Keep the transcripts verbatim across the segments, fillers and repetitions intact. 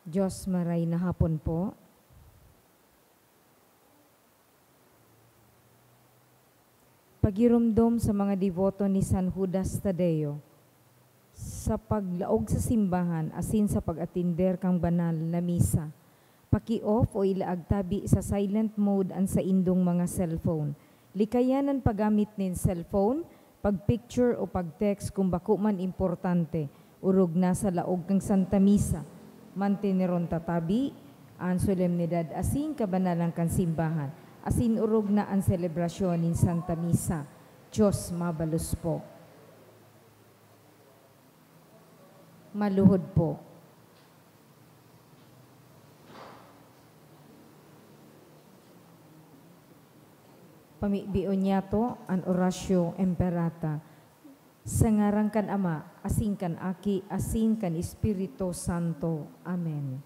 Diyos, maray na hapon po. Pagiromdom sa mga deboto ni San Judas Tadeo, sa paglaog sa simbahan asin sa pag-atender kan banal na misa. Paki-off o ilaag tabi sa silent mode an saindong mga cellphone. Likayan an paggamit nin cellphone, pag-picture o pag-text kun bako man importante, orog na sa laog kan Santa Misa. Manteneron ta tabi an solemnidad asin kabanalan kan simbahan, asin orog na an selebrasyon nin Santa Misa. Diyos mabalos po. Maluhod po. Pamibion niyato an Oratio Imperata. Sa ngaran kan Ama, asin kan Aki, asin kan Espiritu Santo. Amen.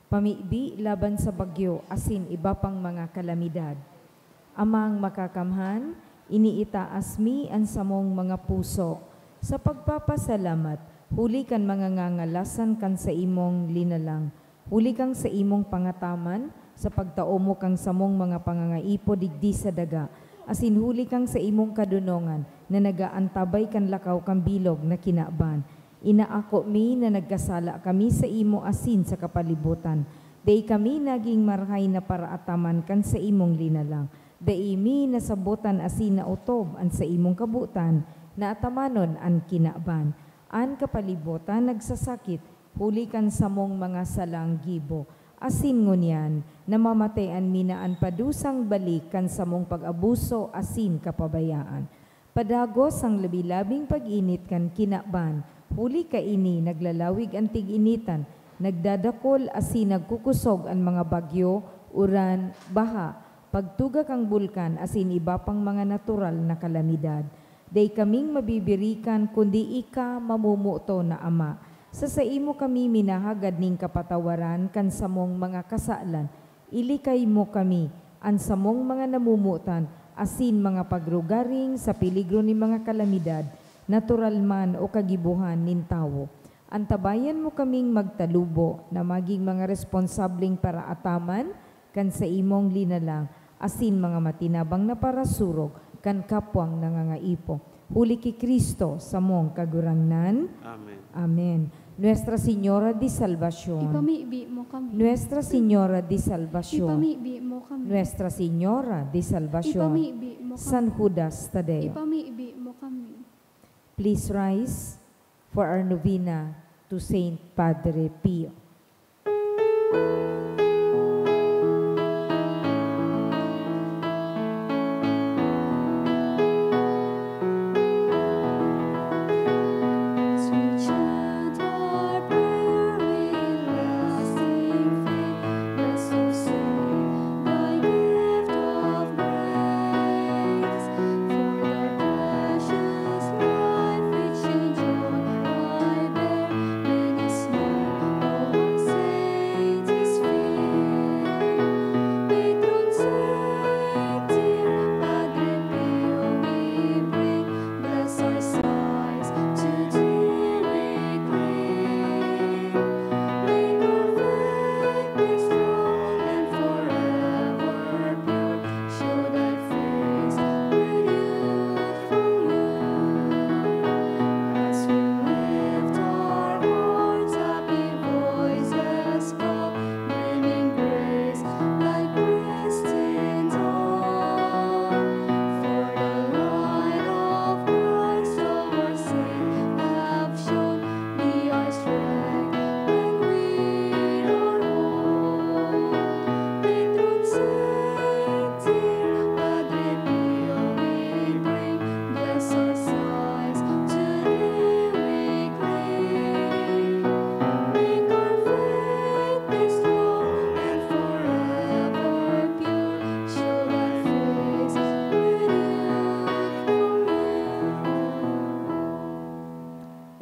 Pamibi laban sa bagyo asin iba pang mga kalamidad. Amang Makakamhan, iniitaas mi an samong mga puso sa pagpapasalamat huli kan mga ngangalasan kan saimong linalang, huli kan saimong pangataman, sa pagtao mo kan samong mga pangangaipo digdi sa daga, asin huli kan saimong kadonongan na nag-aantabay kan lakaw kan bilog na kinaban. Inaako mi na nagkasala kami saimo asin sa kapalibotan. Dai kami nagin marahay na paraataman kan saimong linalang. Dai mi nasabotan asin naotob an saimong kabotan na atamanon an kinaban. An kapalibotan nagsasakit huli kan samong mga salang gibo. Asin ngunyan, namamatean mi na an padusang balik kan samong pag-abuso asin kapabayaan. Padagos an labi-labing pag-init kan kinaban, huli kaini naglalawig an tig-initan, nagdadakol asin nagkukusog an mga bagyo, uran, baha, pagtuga kan bulkan asin iba pang mga natural na kalamidad. Dai kaming mabibirikan kundi ika, mamomoot na Ama. Sa saimo kami minahagad nin kapatawaran kan samong mga kasalan, ilikay mo kami, an samong mga namomotan, asin mga pagrugaring sa peligro nin mga kalamidad, natural man o kagibohan nin tawo. Antabayan mo kaming magtalubo na magin mga responsableng paraataman kan saimong linalang, asin mga matinabang na parasurog kan kapwang nangangaipo. Huli ki Cristo, samong Kagurangnan. Amen. Amen. Nuestra Señora de Salvacion. Ipamibi mo kami. Nuestra Señora de Salvacion. Ipamibi mo kami. Nuestra Señora de Salvacion. Ipamibi mo kami. San Judas Tadeo. Ipamibi mo kami. Please rise for our novena to Saint Padre Pio.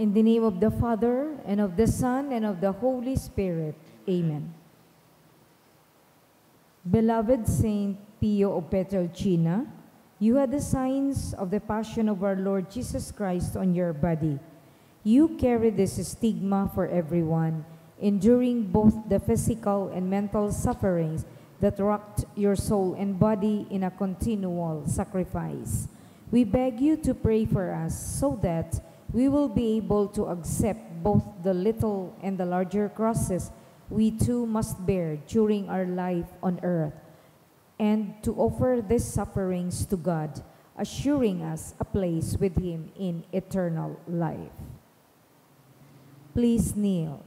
In the name of the Father, and of the Son, and of the Holy Spirit. Amen. Beloved Saint Pio of Pietrelcina, you had the signs of the passion of our Lord Jesus Christ on your body. You carry this stigma for everyone, enduring both the physical and mental sufferings that racked your soul and body in a continual sacrifice. We beg you to pray for us so that we will be able to accept both the little and the larger crosses we too must bear during our life on earth, and to offer these sufferings to God, assuring us a place with Him in eternal life. Please kneel.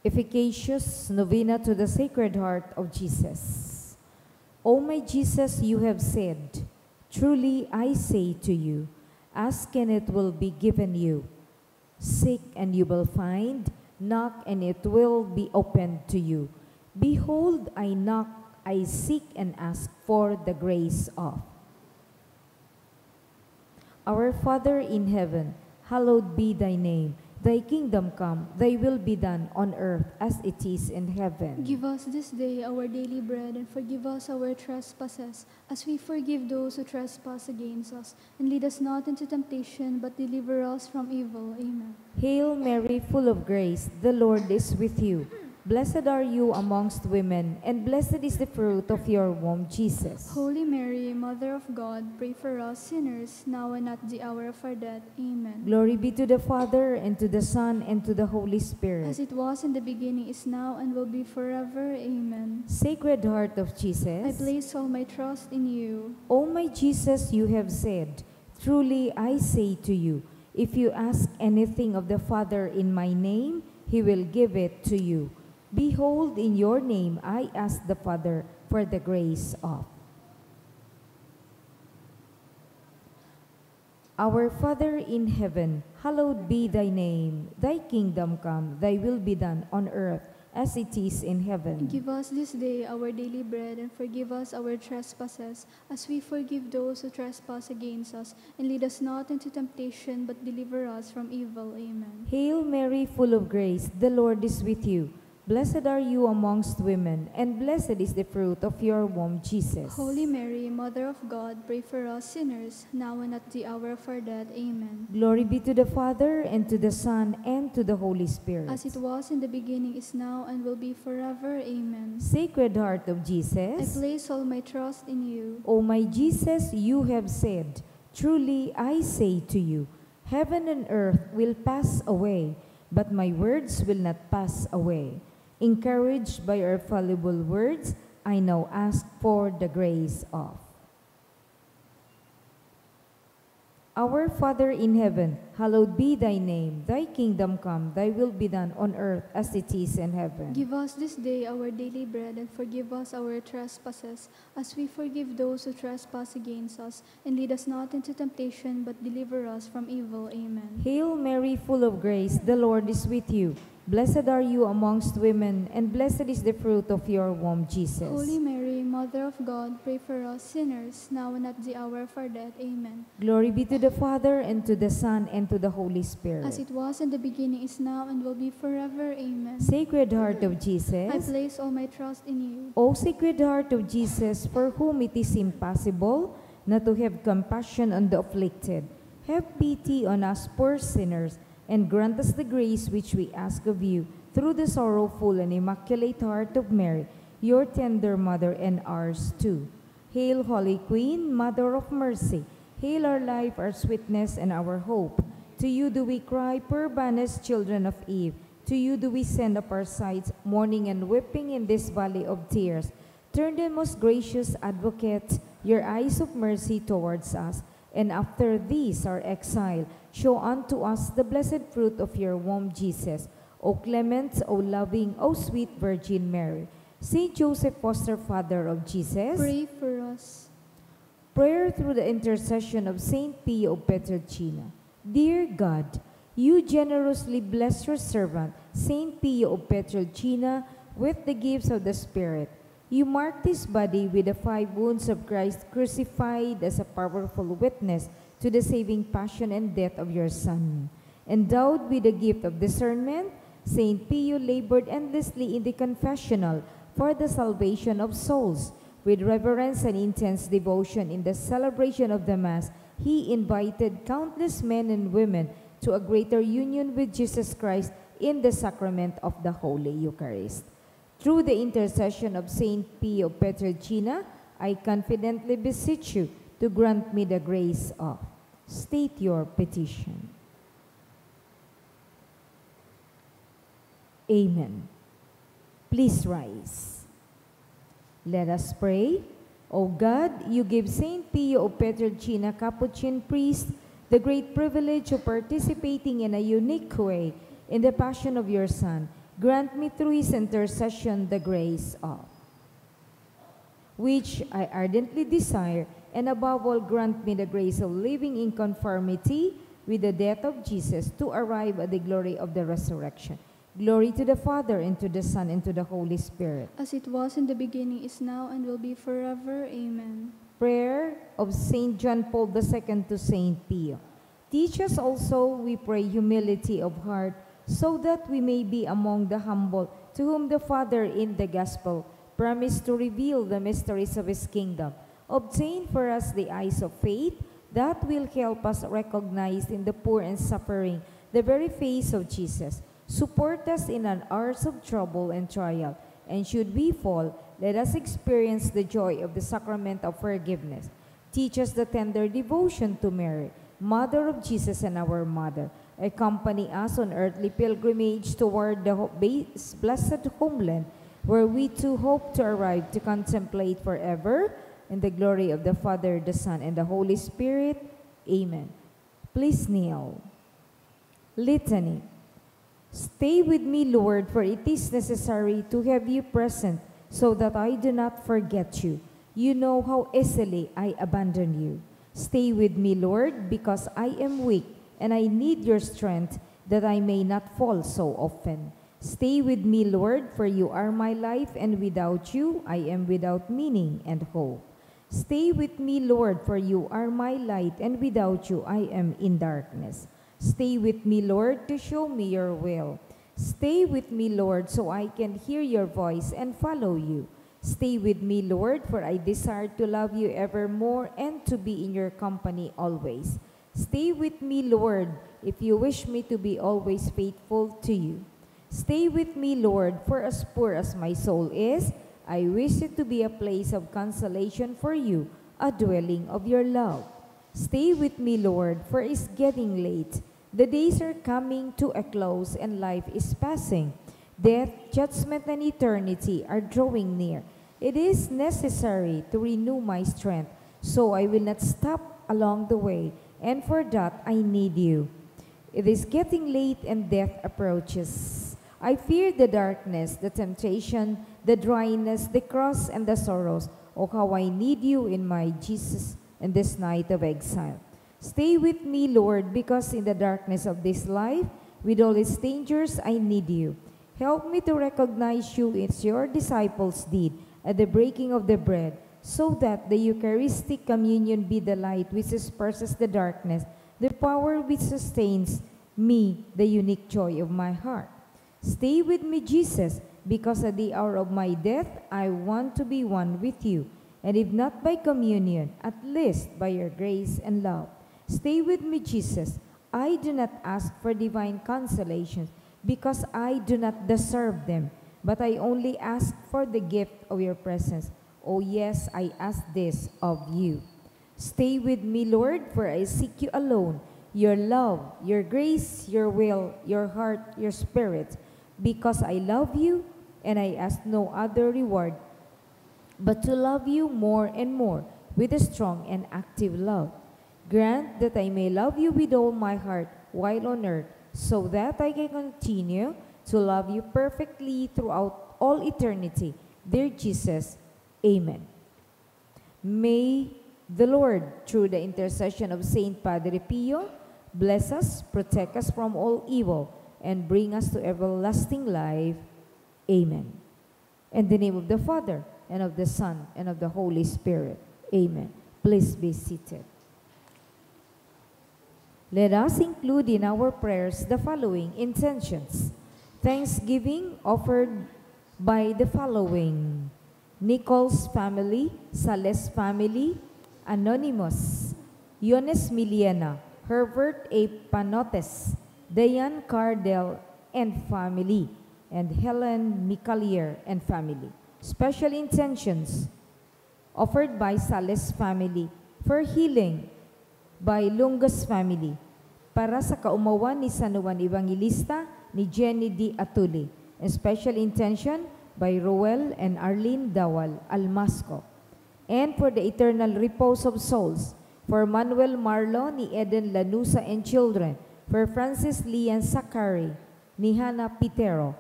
Efficacious Novena to the Sacred Heart of Jesus. O my Jesus, you have said, "Truly I say to you, ask and it will be given you. Seek and you will find, knock and it will be opened to you. Behold, I knock, I seek and ask for the grace of." Our Father in heaven, hallowed be thy name. Thy kingdom come, thy will be done on earth as it is in heaven. Give us this day our daily bread, and forgive us our trespasses, as we forgive those who trespass against us. And lead us not into temptation, but deliver us from evil. Amen. Hail Mary, full of grace, the Lord is with you. Blessed are you amongst women, and blessed is the fruit of your womb, Jesus. Holy Mary, Mother of God, pray for us sinners, now and at the hour of our death. Amen. Glory be to the Father, and to the Son, and to the Holy Spirit. As it was in the beginning, is now, and will be forever. Amen. Sacred Heart of Jesus. I place all my trust in you. O my Jesus, you have said, "Truly I say to you, if you ask anything of the Father in my name, he will give it to you. Behold, in your name I ask the Father for the grace of." Our Father in heaven, hallowed be thy name. Thy kingdom come, thy will be done on earth as it is in heaven. Give us this day our daily bread, and forgive us our trespasses, as we forgive those who trespass against us. And lead us not into temptation, but deliver us from evil. Amen. Hail Mary, full of grace, the Lord is with you. Blessed are you amongst women, and blessed is the fruit of your womb, Jesus. Holy Mary, Mother of God, pray for us sinners, now and at the hour of our death. Amen. Glory be to the Father, and to the Son, and to the Holy Spirit. As it was in the beginning, is now, and will be forever. Amen. Sacred Heart of I Jesus. Place all my trust in you. O my Jesus, you have said, "Truly I say to you, heaven and earth will pass away, but my words will not pass away." Encouraged by your fallible words, I now ask for the grace of. Our Father in heaven, hallowed be thy name. Thy kingdom come, thy will be done on earth as it is in heaven. Give us this day our daily bread, and forgive us our trespasses, as we forgive those who trespass against us. And lead us not into temptation, but deliver us from evil. Amen. Hail Mary, full of grace, the Lord is with you. Blessed are you amongst women, and blessed is the fruit of your womb, Jesus. Holy Mary, Mother of God, pray for us sinners, now and at the hour of our death. Amen. Glory be to the Father, and to the Son, and to the Holy Spirit. As it was in the beginning, is now, and will be forever. Amen. Sacred Heart of I Jesus. Place all my trust in you. O Sacred Heart of Jesus, for whom it is impossible not to have compassion on the afflicted, have pity on us poor sinners, and grant us the grace which we ask of you through the sorrowful and immaculate heart of Mary, your tender mother, and ours too. Hail, Holy Queen, Mother of Mercy. Hail our life, our sweetness, and our hope. To you do we cry, poor banished children of Eve. To you do we send up our sighs, mourning and weeping in this valley of tears. Turn then, most gracious Advocate, your eyes of mercy towards us, and after this our exile, show unto us the blessed fruit of your womb, Jesus. O clement, O loving, O sweet Virgin Mary. Saint Joseph, foster father of Jesus. Pray for us. Prayer through the intercession of Saint Pio of Pietrelcina. Dear God, you generously bless your servant, Saint Pio of Pietrelcina, with the gifts of the Spirit. You marked his body with the five wounds of Christ crucified as a powerful witness to the saving passion and death of your Son. Endowed with the gift of discernment, Saint Pio labored endlessly in the confessional for the salvation of souls. With reverence and intense devotion in the celebration of the Mass, he invited countless men and women to a greater union with Jesus Christ in the sacrament of the Holy Eucharist. Through the intercession of Saint Pio Pietrelcina, I confidently beseech you to grant me the grace of. State your petition. Amen. Please rise. Let us pray. O God, you give Saint Pio of Pietrelcina, Capuchin priest, the great privilege of participating in a unique way in the passion of your Son. Grant me through his intercession the grace of which I ardently desire, and above all, grant me the grace of living in conformity with the death of Jesus to arrive at the glory of the resurrection. Glory to the Father, and to the Son, and to the Holy Spirit. As it was in the beginning, is now, and will be forever. Amen. Prayer of Saint John Paul the Second to Saint Pio. Teach us also, we pray, humility of heart, so that we may be among the humble, to whom the Father in the gospel promised to reveal the mysteries of his kingdom. Obtain for us the eyes of faith that will help us recognize in the poor and suffering the very face of Jesus. Support us in our hours of trouble and trial, and should we fall, let us experience the joy of the sacrament of forgiveness. Teach us the tender devotion to Mary, Mother of Jesus and our Mother. Accompany us on earthly pilgrimage toward the ho-, base, blessed homeland, where we too hope to arrive to contemplate forever in the glory of the Father, the Son, and the Holy Spirit. Amen. Please kneel. Litany. Stay with me, Lord, for it is necessary to have you present so that I do not forget you. You know how easily I abandon you. Stay with me, Lord, because I am weak and I need your strength that I may not fall so often. Stay with me, Lord, for you are my life, and without you I am without meaning and hope. Stay with me, Lord, for you are my light, and without you I am in darkness. Stay with me, Lord, to show me your will. Stay with me, Lord, so I can hear your voice and follow you. Stay with me, Lord, for I desire to love you evermore and to be in your company always. Stay with me, Lord, if you wish me to be always faithful to you. Stay with me, Lord, for as poor as my soul is, I wish it to be a place of consolation for you, a dwelling of your love. Stay with me, Lord, for it's getting late. The days are coming to a close and life is passing. Death, judgment, and eternity are drawing near. It is necessary to renew my strength, so I will not stop along the way, and for that I need you. It is getting late and death approaches. I fear the darkness, the temptation, the dryness, the cross, and the sorrows. Oh, how I need you in my Jesus in this night of exile. Stay with me, Lord, because in the darkness of this life, with all its dangers, I need you. Help me to recognize you as your disciples did at the breaking of the bread, so that the Eucharistic communion be the light which disperses the darkness, the power which sustains me, the unique joy of my heart. Stay with me, Jesus, because at the hour of my death, I want to be one with you, and if not by communion, at least by your grace and love. Stay with me, Jesus. I do not ask for divine consolations, because I do not deserve them, but I only ask for the gift of your presence. Oh yes, I ask this of you. Stay with me, Lord, for I seek you alone. Your love, your grace, your will, your heart, your spirit. Because I love you, and I ask no other reward, but to love you more and more with a strong and active love. Grant that I may love you with all my heart while on earth, so that I can continue to love you perfectly throughout all eternity. Dear Jesus, amen. May the Lord, through the intercession of Saint Padre Pio, bless us, protect us from all evil, and bring us to everlasting life. Amen. In the name of the Father, and of the Son, and of the Holy Spirit. Amen. Please be seated. Let us include in our prayers the following intentions. Thanksgiving offered by the following: Nichols family, Sales family, Anonymous, Yones Miliena, Herbert A. Panotes, Diane Cardell and family, and Helen Micalier and family. Special intentions offered by Sales family for healing by Lungas family, para sa kaumawan ni San Juan Evangelista ni Jenny D. Atuli, and special intention by Roel and Arlene Dawal Almasco. And for the eternal repose of souls, for Manuel Marlo ni Eden Lanusa and children, for Francis Lian Sakari ni Hana Pitero,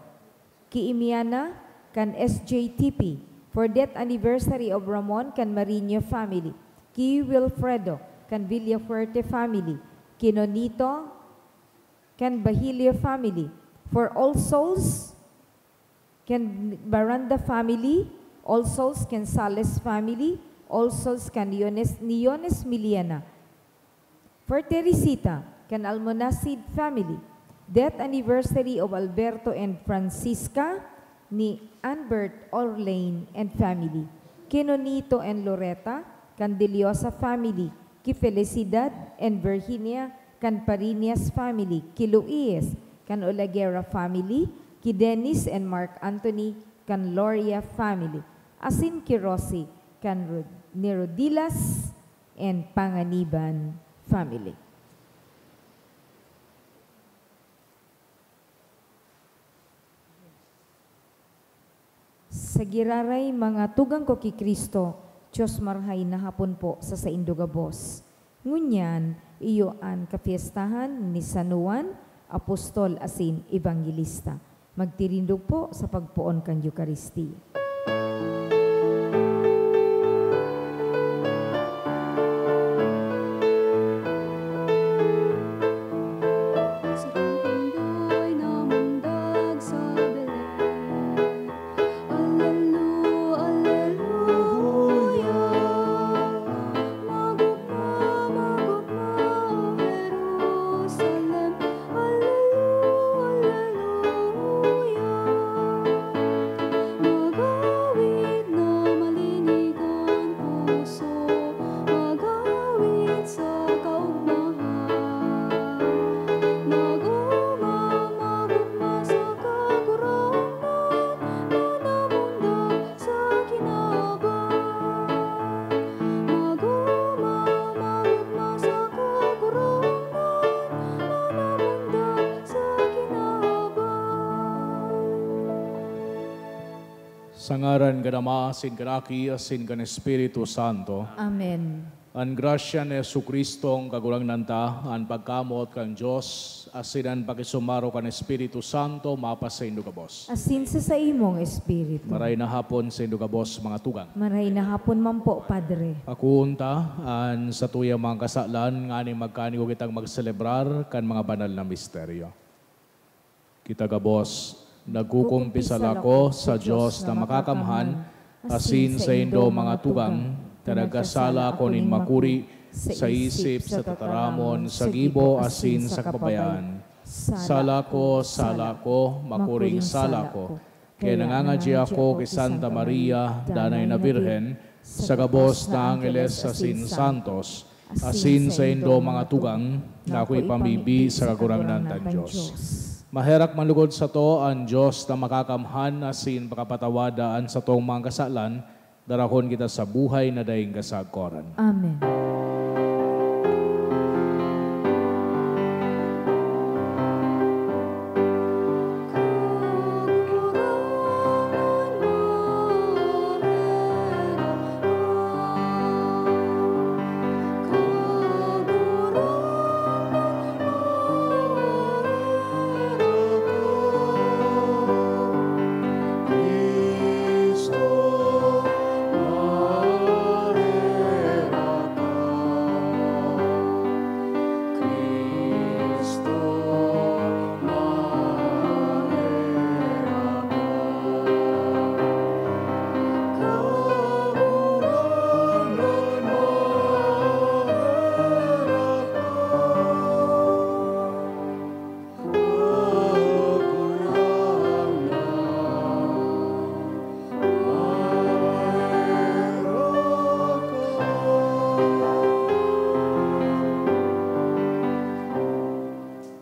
ki Imiana kan S J T P, for death anniversary of Ramon kan Mariño family, ki Wilfredo kan Villafuerte family, ki Nonito kan Bahilio family, for All Souls kan Baranda family, All Souls kan Sales family, All Souls kan Yones, ni Yones Miliana, for Teresita kan Almonacid family, death anniversary of Alberto and Francisca ni Anbert Orlane and family, ki Nonito and Loreta kan Deliosa family, ki Felicidad and Virginia kan Pariñas family, ki Luis kan Olaguera family, ki Dennis and Mark Anthony kan Loria family, asin ki Rosie kan Rod-, ni Rodilas and Panganiban family. Sa giraray, mga tugang ko ki Cristo, Dios marahay na hapon po sa saindo gabos. Ngunyan, iyo an kapyestahan ni San Juan, apostol asin ebanghelista. Magtirindog po sa pagpoon kan Eukaristia. Sakampunggoy na mundag sa Belen. Alelu-, aleluya. Magugma, magugma, O Jerusalem. Alelu-, aleluya. Mag-awit na malinig an puso, mag-awit sa kaugmahan. Mag-uma, mag-ugma sa Kagurangnan, na namundag sa kinaban. Mag-uma, mag-ugma sa Kagurangnan, na namundag sa kinaban. Sa ngaran kan Ama, asin kan Aki, asin kan Espiritu Santo. Amen. An grasya ni Jesu-Cristong Kagurangnan ta, an pagkamoot kan Dios, asin an pakisumaro kan Espiritu Santo mapasaindo gabos. Asin sa saimong espiritu. Maray na hapon saindo gabos, mga tugang. Maray na hapon man po, Padre. Pakuon ta an satuyang mga kasalan nganing magkanigo kitang magselebrar kan mga banal na misteryo. Kita gabos, nagkukumpisal ako sa Dios na makakamhan, asin saindo, mga tugang, ta nagkasala ako nin makuri, sa isip, sa tataramon, sa gibo, asin sa kababayaan. Sala ko, sala ko, makuring sala ko. Kaya nangangadya ako ki Santa Maria, danay na Birhen, sa gabos na angheles asin santos, asin saindo, mga tugang, na ako ipamibi sa Kagurangnan kan Dios. Maherak man lugod sato an Dios na makakamhan asin pakapatawada an satong mga kasalan, darahon kita sa buhay na daing kasagkoran. Amen.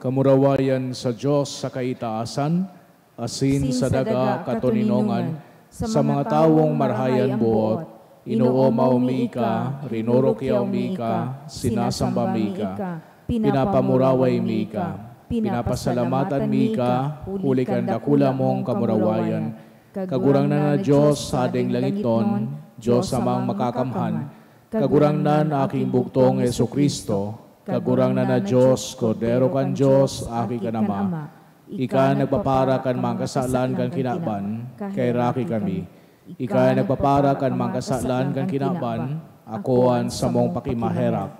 Kamurawayan sa Dios sa kaitaasan, asin sa daga katoninongan, sa mga tawong marahay an boot, inoomaw mi ika, rinurukyaw mi ika, sinasamba mi ika, pinapamuraway mi ika, pinapasalamatan mi ika, huli kan dakula mong kamurawayan. Kagurangnan na Dios, Hadeng langitnon, Dios Amang Makakamhan, Kagurangnan na aking bugtong Jesu-Cristo, Kagurangnan na Dios, Kordero kan Dios, Aki kan Ama. Ika nagpapara kan mga kasalan kan kinaban, kaheraki kami. Ika nagpapara kan mga kasalan kan kinaban, akoan samong pakimaherak.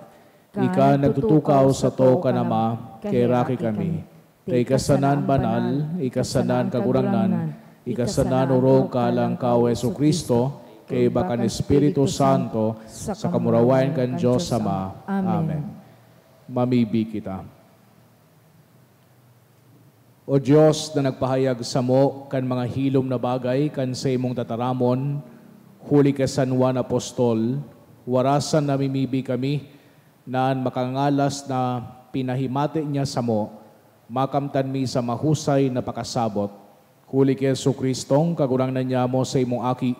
Ika nagtutukaw sa too kan Ama, kaheraki kami. Ta ika sana an banal, ika sana an kagurangnan, ika sana an orog kalang ka, o Jesu-Cristo, kaiba kan Espiritu Santo, sa kamurawayan kan Dios Ama. Amen. Mamibi kita. O Dios na nagpahayag samo kan mga hilom na bagay kan saimong tataramon, huli ki San Juan Apostol, warasan namimibi kami na an makangalas na pinahimati niya samo, makamtan mi sa mahusay na pakasabot. Huli ki Jesu-Cristong Kagurangnan nyamo, saimong Aki,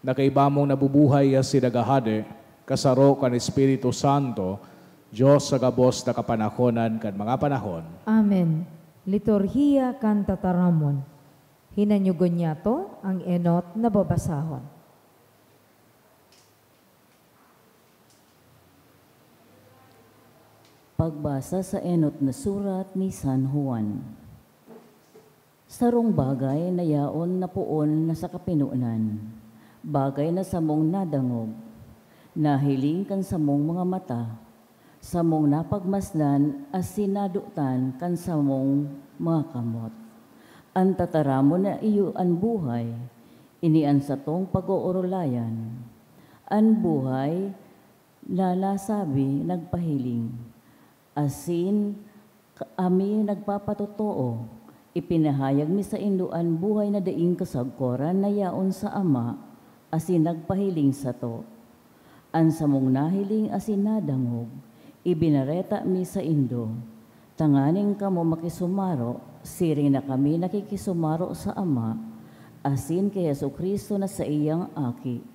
na kaiba mong nabubuhay asin naghahade, kasaro kan Espiritu Santo, Dios sa gabos na kapanahonan kan mga panahon. Amen. Liturhiya kan Tataramon. Hinanyugon niyato ang enot na babasahon. Pagbasa sa enot na surat ni San Juan. Sarong bagay na yaon na poon na sa kapinonan, bagay na samong nadangog, nahiling kan samong mga mata, samong napagmasdan asin nadotan kan samong mga kamot. An tataramon na iyo an buhay, ini an satong pag-oorolayan. An buhay na nasabi nagpahiling, asin ka-, ami nagpapatotoo. Ipinahayag mi saindo an buhay na daing kasagkoran na yaon sa Ama asin nagpahiling sato. An samong nahiling asin nadangog, ibinareta mi saindo, tanganing kamo makisumaro, siring na kami nakikisumaro sa Ama asin ki Jesu-Cristo na saiyang Aki.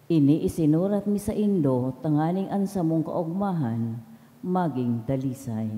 Ini isinurat mi saindo tanganing an samong kaogmahan magin dalisay.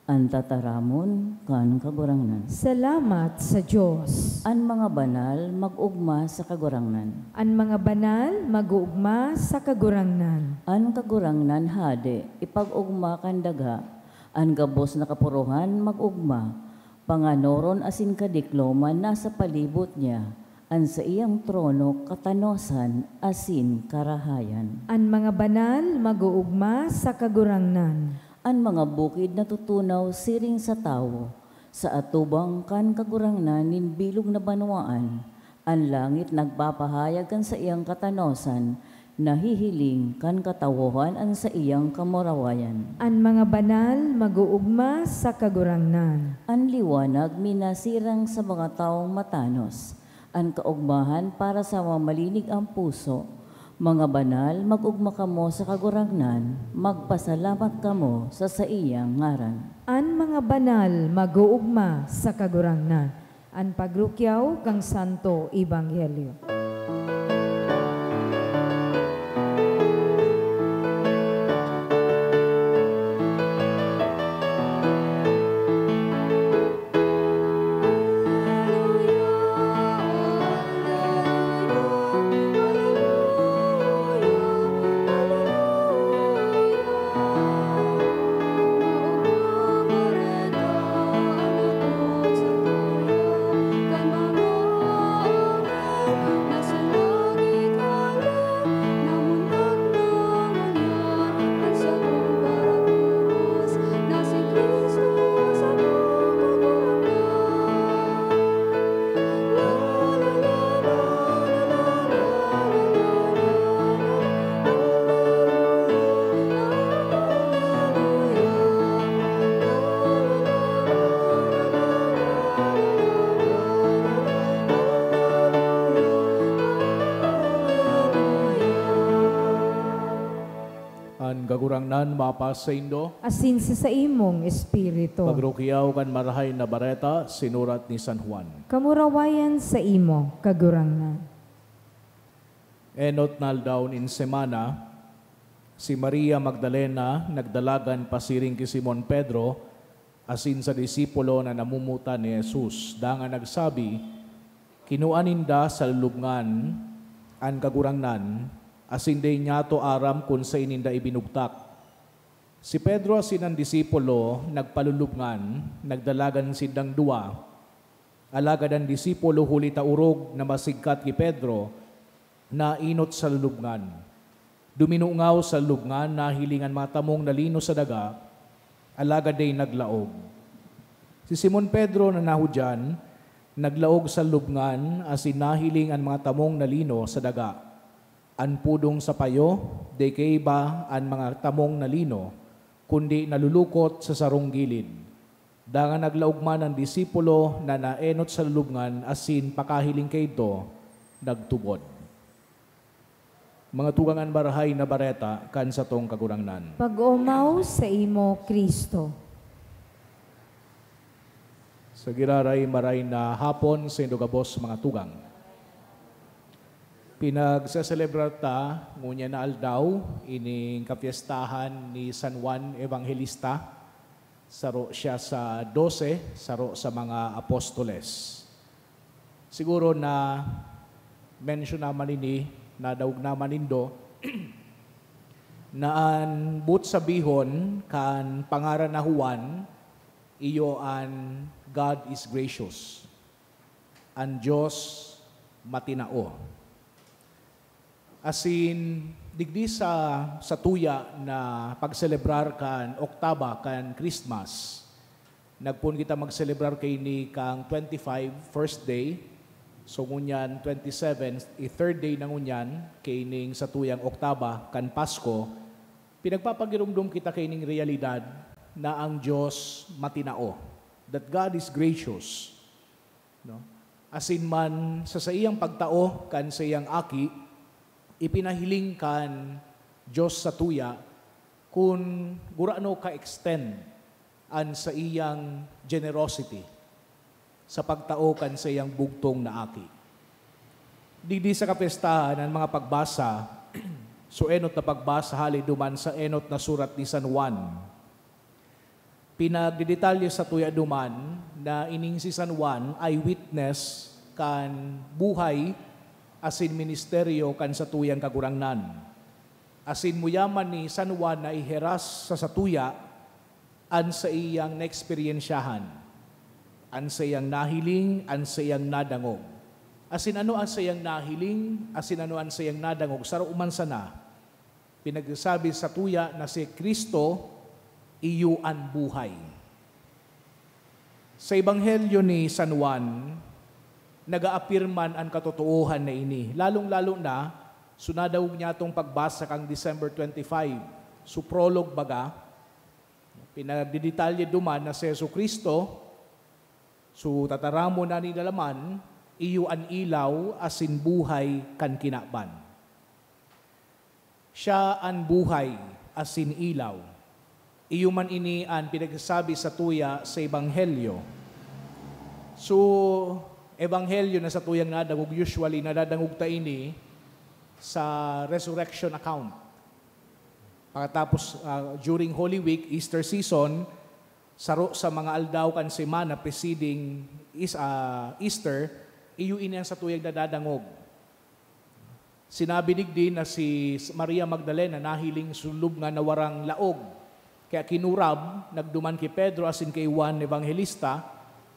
An tataramon kan Kagurangnan. Salamat sa Dios. An mga banal mag-ogma sa Kagurangnan. An mga banal mag-oogma sa Kagurangnan. An Kagurangnan Hade ipag-ogma kan daga, an gabos na kapurohan mag-ogma. Panganoron asin kadikloman nasa palibot niya, an saiyang trono katanosan asin karahayan. An mga banal mag-oogma sa Kagurangnan. An mga bukid natutunaw siring sa tawo, sa atubang kan Kagurangnan nin bilog na banwaan. An langit nagpapahayag kan saiyang katanosan, nahihiling kan katawohan an saiyang kamurawayan. An mga banal mag-oogma sa Kagurangnan. An liwanag minasirang sa mga tawong matanos, an kaogmahan para sa mga malinig an puso. Mga banal, mag-ogma kamo sa Kagurangnan, magpasalamat kamo sa saiyang ngaran. An mga banal mag-oogma sa Kagurangnan. An pagrukyaw kan Santo Ebanghelyo. Nan mapasaindo. Asin sa saimong espiritu. Pagrukyaw kan Marahay na Bareta, sinurat ni San Juan. Kamurawayan sa imo, Kagurangnan. Enot na aldaw nin semana, si Maria Magdalena nagdalagan pasiring ki Simon Pedro asin sa disipulo na namumutan ni Jesus, dangan nagsabi, "Kinua ninda sa lulubngan an Kagurangnan, asin dai nyato aram kun saen ninda ibinugtak." Si Pedro asin an disipulo nagpalulubngan, nagdalagan sindang duwa. Alagad an disipulo, huli ta orog na masigkat ki Pedro, naenot sa lulubngan. Duminungaw sa lulubngan, nahiling an mga tamong na lino sa daga, alagad dai naglaog. Si Simon Pedro na nahudian, naglaog sa lulubngan asin nahiling an mga tamong na lino sa daga. An pudong sa payo, dai kaiba an mga tamong na lino, kundi nalulukot sa sarong gilid. Dangan naglaog man an disipulo na naenot sa lulubngan asin pakahiling kaidto, nagtubod. Mga tugang, an Marahay na Bareta kan satong Kagurangnan. Pag-omaw saimo, Cristo. Sa giraray, maray na hapon saindo gabos, mga tugang. Pinagseselebrar ta ngunyan na aldaw ining kapyestahan ni San Juan Evangelista. Saro siya sa dose, saro sa mga apostoles. Siguro na-mention naman ini, nadangog naman nindo, na an boot sabihon kan pangaran na Juan, iyo an God is gracious. An Dios matinao. Asin, digdi sa, sa tuya na pagselebrar kan Oktaba kan Christmas, nagpoon kita magselebrar kaini kan twenty-five, first day. So, ngunyan twenty-seven, i-third day na ngunyan, kaining satuyang Oktaba kan Pasko, pinagpapagiromdom kita kaining realidad na ang Dios matinao, that God is gracious. No? Asin man, sa saiyang pagtao kan saiyang Aki, ipinahiling kan Dios sa tuya kun gurano ka-extend an saiyang generosity sa pagtao kan saiyang bugtong na Aki. Digdi sa kapyestahan, an mga pagbasa, so enot na pagbasa hale duman sa enot na surat ni San Juan. Pinagdedetalye sa tuya duman na ining si San Juan eyewitness kan buhay asin ministeryo kan satuyang Kagurangnan. Asin muyaman ni San Juan na iheras sa satuya an saiyang naeksperyensyahan, an saiyang nahiling, an saiyang nadangog. Asin ano an saiyang nahiling, asin ano an saiyang nadangog, saro man sana. Pinagsasabi sa tuya na si Cristo iyo an buhay. Sa Ebanghelyo ni San Juan, nag-aapirman an katotoohan na ini, lalong-lalo na so nadangog nyatong pagbasa kan December twenty-five, so prologue baga, pinagdedetalye duman na si Jesu-Cristo, so tataramon na ni Dalaman, iyo an ilaw asin buhay kan kinaban. Siya an buhay asin ilaw. Iyo man ini an pinagsasabi sa tuya sa Ebanghelyo. So, Ebanghelyo na sa tuyang nadangog, usually nadadangog ta ini sa resurrection account. Pagkatapos, ah, during Holy Week, Easter season, saro sa mga aldaw kan semana preceding is, ah, Easter, iyo ini an sa tuyang nadadangog. Sinabi digdi na si Maria Magdalena nahiling sa lulubngan na warang laog. Kaya kinurab, nagduman ki Pedro asin ki Juan Evangelista,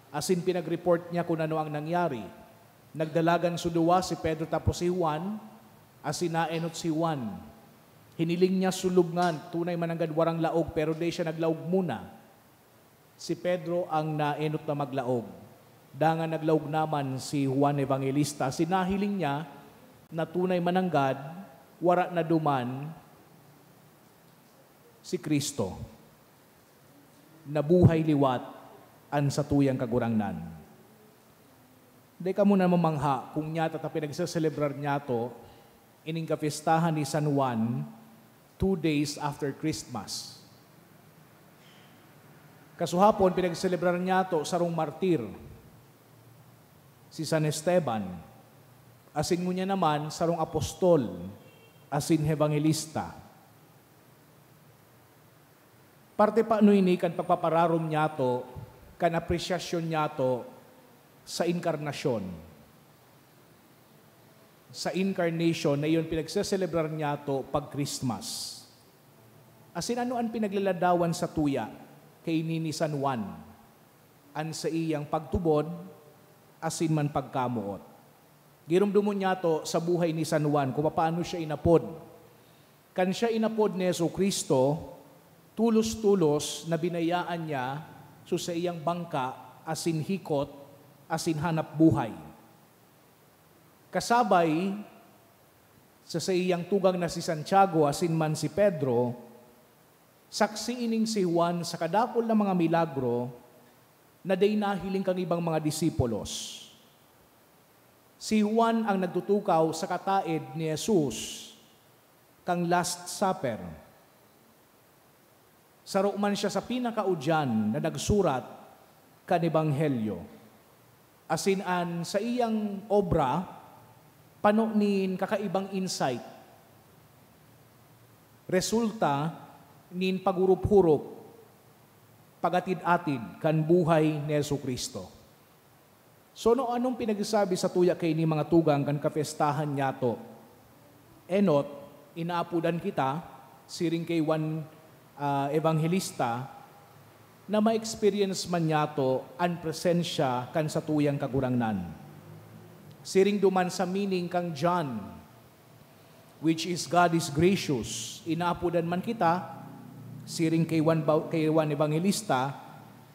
asin pinag-report niya kun ano ang nangyari. Nagdalagan so duwa, si Pedro tapos si Juan, asin naenot si Juan. Hiniling niya sa lulubngan, tunay man nanggad warang laog, pero dai siya naglaog muna. Si Pedro ang naenot na maglaog. Dangan naglaog naman si Juan Evangelista. Asin nahiling niya na tunay man nanggad, wara na duman si Cristo. Nabuhay liwat an satuyang Kagurangnan. Dai kamo namamangha kun nyata ta pinagseselebrar nyato ining kapyestahan ni San Juan two days after Christmas. Kasuhapon, pinagselebrar niyato sarong martir, si San Esteban, asin ngunyan naman sarong apostol asin ebanghelista. Parte pa ano ini kan pagpapararom niyato, kan apresyasyon niyato sa inkarnasyon. Sa incarnation na iyon pinagseselebrar niyato pag Christmas. Asin ano an pinaglaladawan satuya kaini ni San Juan? An saiyang pagtubod asin man pagkamoot. Giromdomon niyato sa buhay ni San Juan kung paano siya inapod. Kan siya inapod ni Jesu-Cristo, tolos-tolos na binayaan niya so saiyang bangka asin hikot asin hanap buhay. Kasabay sa saiyang tugang na si Santiago asin man si Pedro, saksi ining si Juan sa kadakul na mga milagro na dai nahiling kan ibang mga disipulos. Si Juan ang nagtutukaw sa kataed ni Jesus kan Last Supper. Saro man siya sa pinakaudyan na nagsusurat kan Ebanghelyo. Asin an saiyang obra pano nin kakaibang insight, resulta nin paghurup-hurup, pag-atid-atid kan buhay ni Jesu-Cristo. So, ano, anong pinagsasabi satuya kaini, mga tugang, kan kapyestahan niyato? Enot, inaapodan kita, siring kay Juan, ah, Evangelista, na ma-experience man niyato an presensya kan satuyang Kagurangnan. Siring duman sa meaning kan John, which is God is gracious. Inaapodan man kita, siring kay Juan Bau-, kay Juan Evangelista,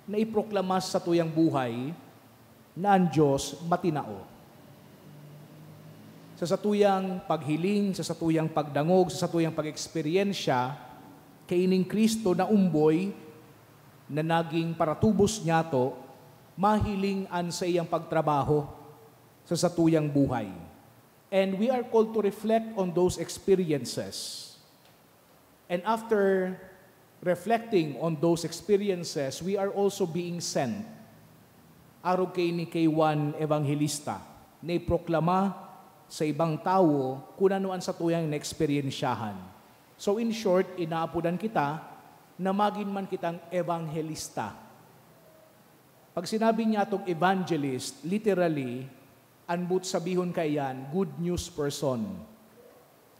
na iproklama sa satuyang buhay na an Dios matinao. Sa satuyang paghiling, sa satuyang pagdangog, sa satuyang pag-eksperyensya, kaining Cristo na umboy, na naging paratubos niyato, mahiling an saiyang pagtrabaho sa satuyang buhay. And we are called to reflect on those experiences. And after reflecting on those experiences, we are also being sent. Arog kaini kay Juan Evangelista, na iproklama sa ibang tawo kun ano an satuyang naeksperyensyahan. So, in short, inaapodan kita na magin man kitang ebanghelista. Pag sinabi niyatong evangelist, literally, an boot sabihon kaiyan, good news person.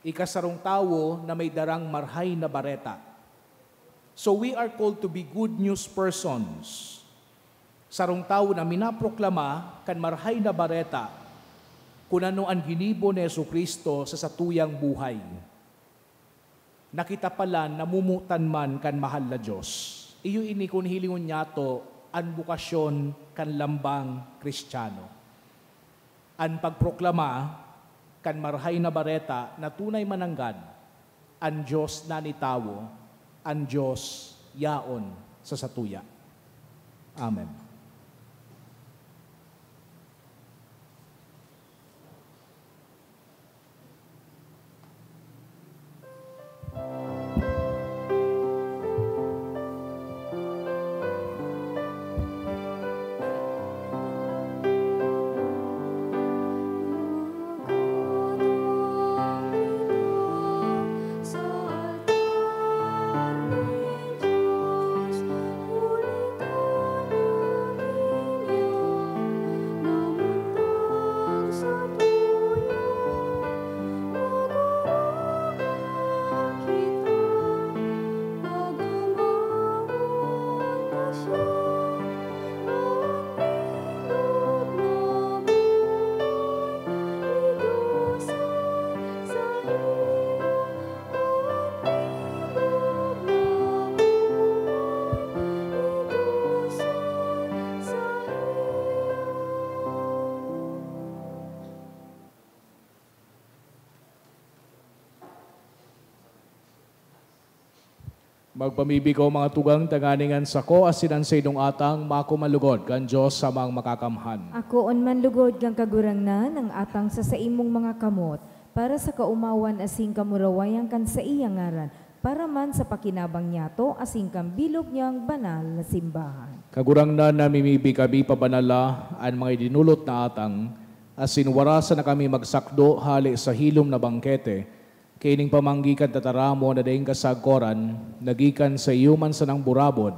Ikasarong tawo na may darang marhay na bareta. So we are called to be good news persons. Sarong tawo na minaproklama kan marhay na bareta kun ano an ginibo ni Jesu-Cristo sa satuyang buhay. Na kita pala namomotan man kan mahal na Dios. Iyo ini kun hilingon niyato an bokasyon kan lambang Kristiyano. An pagproklama kan Marhay na Bareta na tunay mananggad, an Dios na nitawo, an Dios yaon sa satuya. Amen. Magpamibi ko, mga tugang, tanganing an sako asin an saindong atang mako man lugod kan Dios Amang Makakamhan. Akoon man lugod kan Kagurangnan an atang sa saimong mga kamot, para sa kaomawan asin kamurawayan kan saiyang ngaran, Para man sa pakinabang niyato asin kan bilog niyang banal na simbahan. Kagurangnan, namimibi kami pabanala an mga idinulot na atang, asin warasan na kami magsakdo hale sa hilom na bangkete, kaining pamanggi kan tataramon na daing kasagkoran, na gikan sa iyo man sanang burabod,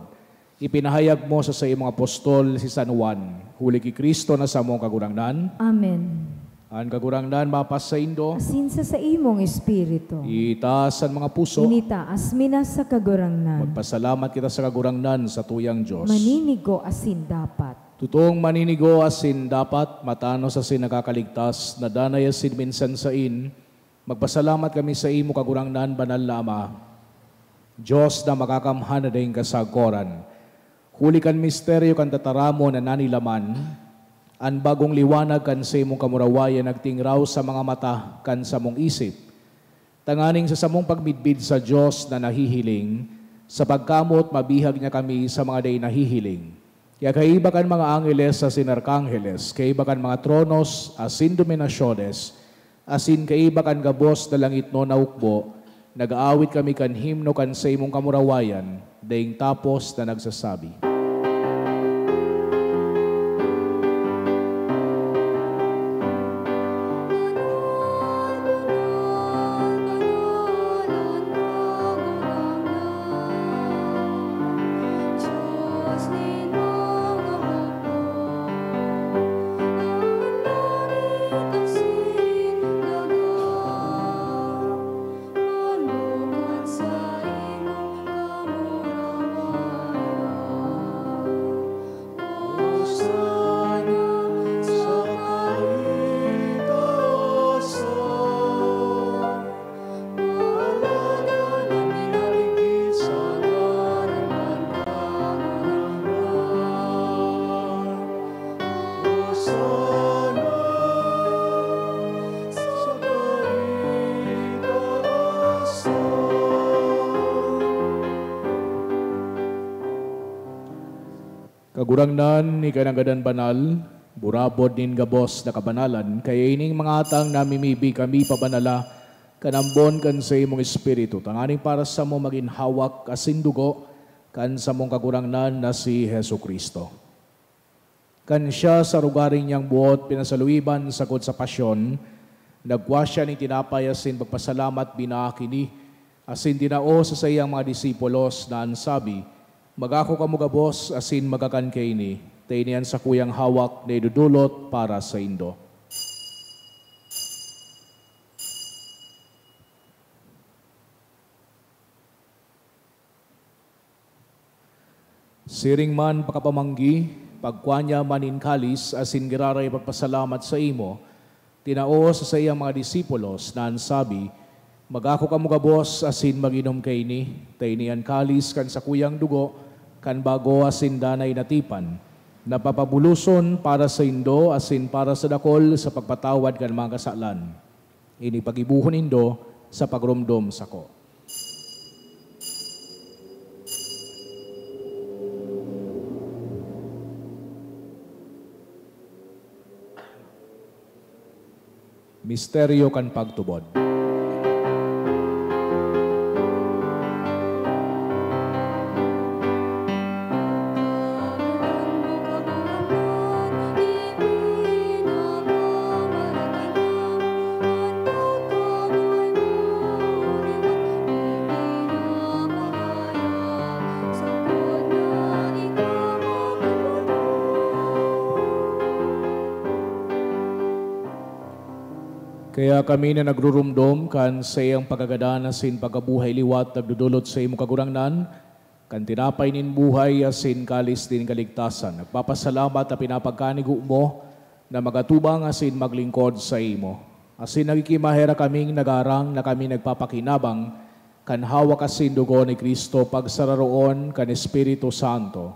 ipinahayag mo sa saimong apostol si San Juan, huli ki Cristo na samong Kagurangnan. Amen. An Kagurangnan mapasaindo. Asin sa saimong espiritu. Itaas an mga puso. Initaas mi na sa Kagurangnan. Magpasalamat kita sa Kagurangnan, sa tuyang Dios. Maninigo asin dapat. Totoong maninigo asin dapat, matanos asin nakakaligtas, na danay asin minsan sain, magpasalamat kami saimo, Kagurangnan, banal na Ama, Dios na makakamhan na daing kasagkoran. Huli kan misteryo kan tataramon na nanilaman, an bagong liwanag kan saimong kamurawayan nagtingraw sa mga mata kan samong isip, tanganing sa samong pagmidbid sa Dios na nahihiling, sa pagkamoot mabihag niya kami sa mga dai nahihiling. Kaya kaiba kan mga angeles asin arkangeles, kaiba kan mga tronos asin dominasyones, asin kaiba kan gabos na langitnon na hukbo, nag-aawit kami kan himno kan saimong kamurawayan, daing tapos na nagsasabi. Kagurangnan, ika na gadan banal, burabod nin gabos na kabanalan, kaya ining mga atang namimibi kami pabanala kan ambon kan saimong Espiritu, tanganing para samo magin hawak asin dugo kan samong Kagurangnan na si Jesu-Cristo. Kan siya sa arogaring niyang buot pinasaluiban sagkod sa pasyon, nagkua siya nin tinapay asin pagpasalamat, binaak ini, asin tinao sa saiyang mga disipulos na an sabi, "Magako kamo gabos asin magakan kaini, ta ini an sakuyang hawak na idodolot para saindo." Siring man pakapamanggi, pagkua niya man nin kalis asin giraray pagpasalamat saimo, tinao sa saiyang mga disipulos na an sabi, "Magako kamo gabos asin mag-inom kaini, ta ini an kalis kan sakuyang dugo kan bago asin danay na tipan, na papabuloson para saindo asin para sa dakol sa pagpatawad kan mga kasalan. Ini paggibohon nindo sa pagromdom sako." Misteryo kan pagtubod. Kaya kami na nagruromdom kan saiyang pagkagadan asin pagkabuhay liwat nagdodolot saimo, Kagurangnan, kan tinapay nin buhay asin kalis nin kaligtasan, nagpapasalamat ta pinapagkanigo mo na magatubang asin maglingkod saimo. Asin nagkikimaherak kaming nagaarang na kami nagpapakinabang kan hawak asin dugo ni Cristo pagsararoon kan Espiritu Santo.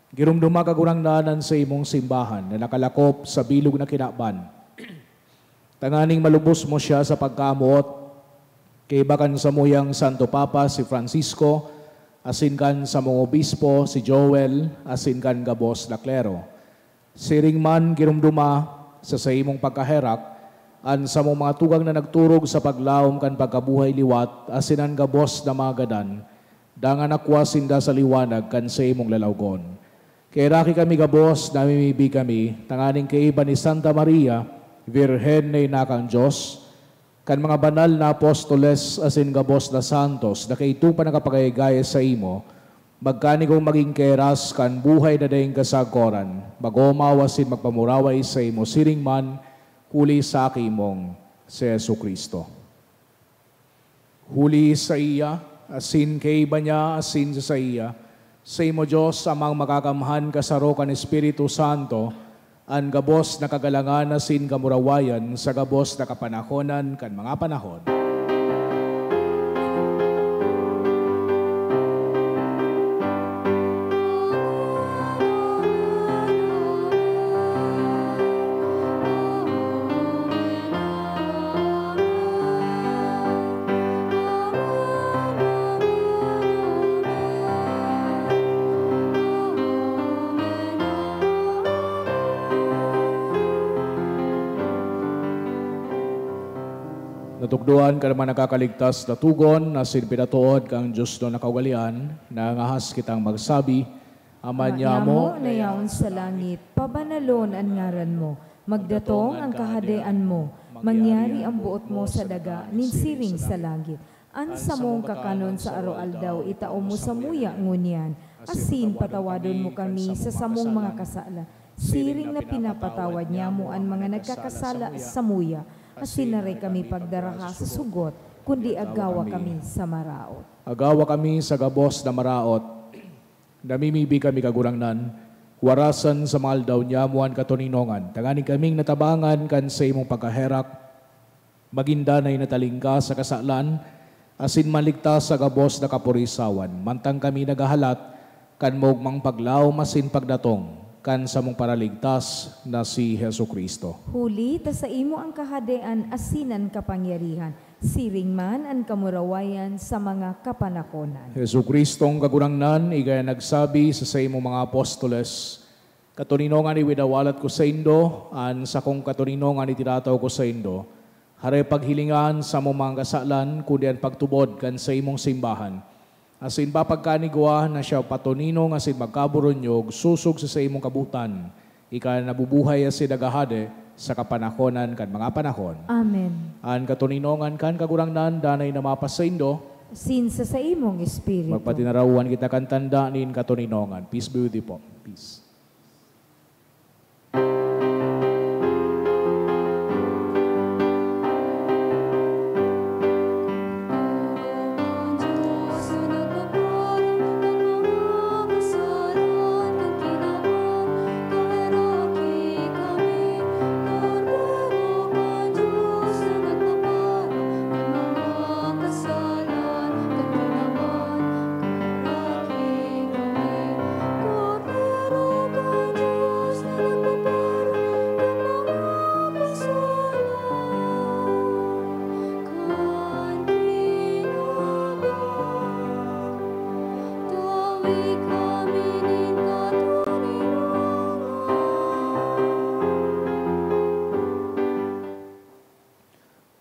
Giromdoma, Kagurangnan, an saimong simbahan na nakalakop sa bilog na kinaban, tanganing malubos mo siya sa pagkamoot, kaiba kan samuyang Santo Papa si Francisco, asin kan samong obispo si Joel, asin kan gabos na klero. Siring man, giromdoma sa saimong pagkaherak An samong mga tugang na nagturog sa paglaom kan pagkabuhay liwat asin an gabos na mga gadan, dangan nakua sinda sa liwanag kan saimong lalawgon. Kaheraki kami gabos, namimibi kami, tanganing kaiba ni Santa Maria, Birhen na ina kan Dios, kan mga banal na apostoles asin gabos na santos na kaidto pa nakapagayagaya saimo, magkanigong magin kaheras kan buhay na daing kasagkoran, mag-omaw asin magpamuraway saimo siring man, huli sa Aki mong si Jesu-Cristo. Huli saiya, asin kaiba niya, asin sa saiya, saimo, Dios, Amang Makakamhan, kasaro kan Espiritu Santo, an gabos na kagalangan asin kamurawayan sa gabos na kapanahonan kan mga panahon. Natukdoan kan mga nakakaligtas na togon asin pinatood kan Dios na kaugalean, nangangahas kitang magsabi, Ama Ama niamo nyamo na yaon sa langit, pabanalon an ngaran mo. Magdatong an kahadean mo. Mangyari an boot mo sa daga nin siring sa langit. An samong kakanon sa aroaldaw itao mo samuya ngunyan. Asin patawadon mo kami sa samong mga kasalan, siring na pinapatawad nyamo an mga nagkakasala samuya. Asin aray kami pagdaraha sa sugot, kundi agawa kami sa maraot. Agawa kami sa gabos na maraot. Namimibi kami, Kagurangnan, warasan sa mga aldaw nyamo an katoninongan, tanganing kaming natabangan kan saimong pagkaherak, magin danay na talingka sa kasalan, asin maligtas sa gabos na kaporisawan, mantang kami naghahalat kan maogmang paglaom asin pagdatong kan samong Paraligtas na si Jesu-Cristo. Huli ta saimo an kahadean asin an kapangyarihan, siring man an kamurawayan sa mga kapanakonan. Jesu-Cristong Kagurangnan, igwa nagsabi sa saimong mga apostoles, "Katoninongan iwinawalat ko saindo, an sakong katoninongan itinataw ko saindo. Hare paghilinga an samong mga kasalan, kundi an pagtubod kan saimong simbahan. Asin papagkanigwa na siya patoninong asin magkaburunyog sosog sa saimong kabotan, ika na nabubuhay asin naghahade sa kapanahonan kan mga panahon." Amen. An katoninongan kan Kagurangnan danay na mapasaindo. Asin sa saimong espiritu. Magpatinarawan kita kan tanda nin katoninongan. Peace be with you po. Peace.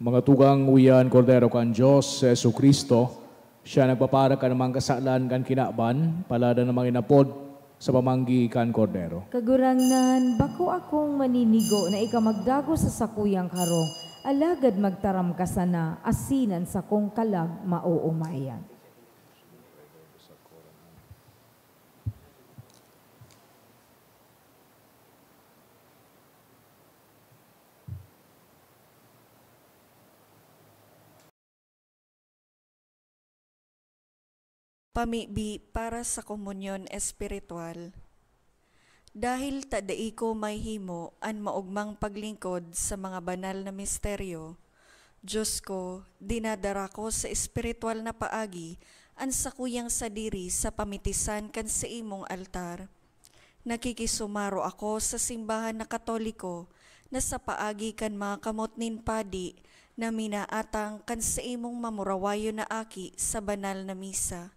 Mga tugang, uya an Kordero kan Dios, si Jesu-Cristo, siya nagpapara kan mga kasalan kan kinaban, palada na mga inapod sa pamanggi kan Kordero. Kagurangnan, bako akong maninigo na ika magdagos sa sakuyang harong, alagad magtaram ka sana, asin an sakong kalag maoomayan. Pamibi para sa komunyon espiritual. Dahil ta dai ko mahihimo an maogmang paglingkod sa mga banal na misteryo, Dios ko, dinadara ko sa espiritual na paagi an sakuyang sadiri sa pamitisan kan saimong altar. Nakikisumaro ako sa simbahan na Katoliko na sa paagi kan mga kamot nin padi na minaatang kan saimong mamurawayon na aki sa banal na misa.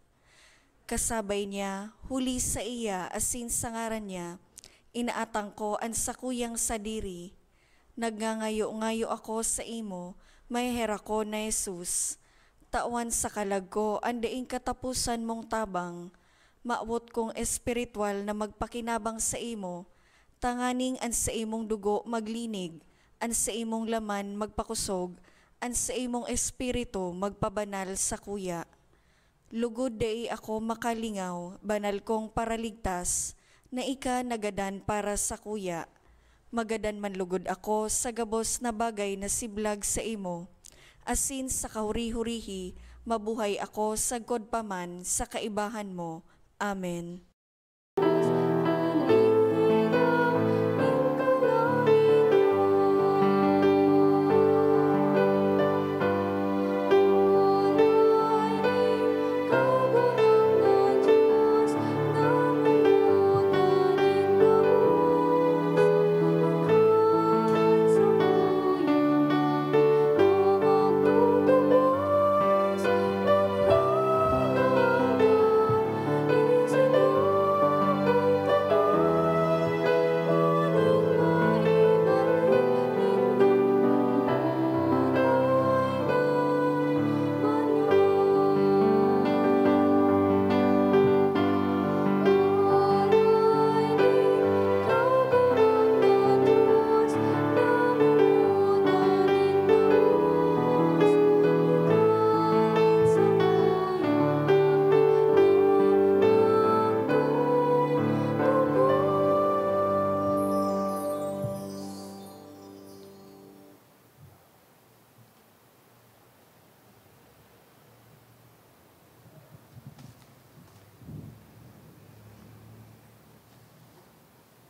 Kasabay niya, huli saiya asin sa ngaran niya, inaatang ko an sakuyang sadiri. Nagngangayo-ngayo ako saimo, maheherak ko na Jesus. Tawan sa kalag ko an daing kataposan mong tabang. Mawot kong espiritual na magpakinabang saimo, tanganing an saimong dugo maglinig, an saimong laman magpakosog, an saimong espiritu magpabanal sakuya. Lugod dai ako makalingaw, banal kong Paraligtas, na ika nagadan para sakuya. Magadan man lugod ako sa gabos na bagay na siblag saimo, asin sa kahuri-hurihi mabuhay ako sagkod pa man sa kaibahan mo. Amen.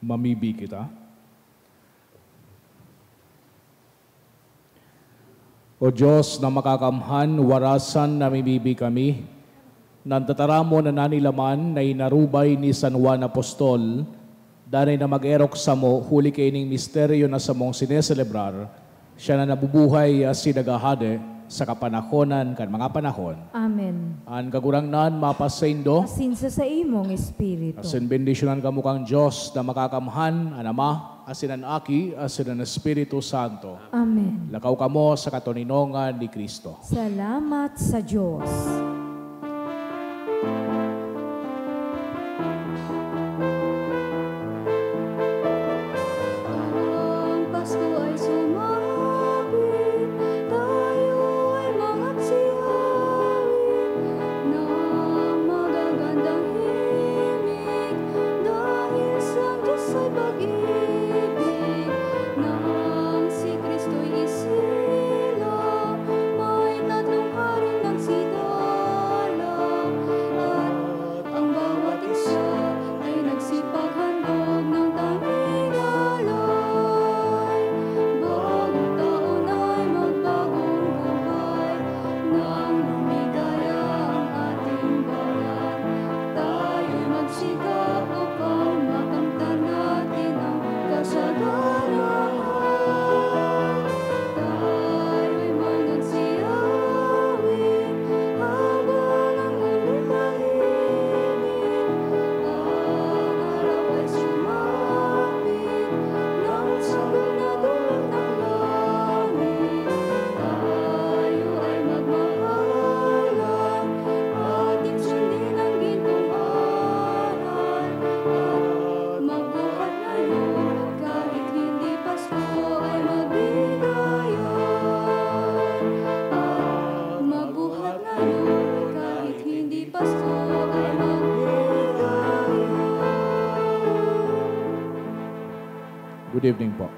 Mamibi kita. O Diyos na makakamhan, warasan na mimibi kami, nan tataramon na nanilaman na inarubay ni San Juan Apostol, danay na mag-erok samo huli kaining misteryo na samong sineselebrar, siya na nabubuhay asin naghahade sa kapanahonan kan mga panahon. Amen. An Kagurangnan mapasaindo. Asin sa saimong espiritu. Asin bendisyonan kamo kan Dios na makakamhan, an Ama, asin an Aki, asin an Espiritu Santo. Amen. Lakaw kamo sa katoninongan ni Cristo. Salamat sa Dios. Ang Pasko ay sumapit, tayo ay mangaksi-awit ng magagandang himig, dahil sa Diyos ay pag-ibig, nang si Kristo'y isilang, may tatlong haring nagsigalang, at ang bawat isa ay nagsipaghandog ng tanging alay. Bagong taon ay magbagong buhay, nang lumigaya ang ating bayan. Tayo'y magsikap upang makamtan natin ang kasaganahan. Tayo'y manansiawit habang ang mundo tahimik. Ang araw ay sumapit, nang sagol na dulag ng langit. Tayo ay magmahalan, ating sundin ang gintong aral. At magbuhat ngayon, kahit hindi Pasko ay magbigayan. At magbuhat ngayon, kahit hindi Pasko ay magbigayan. Good evening po.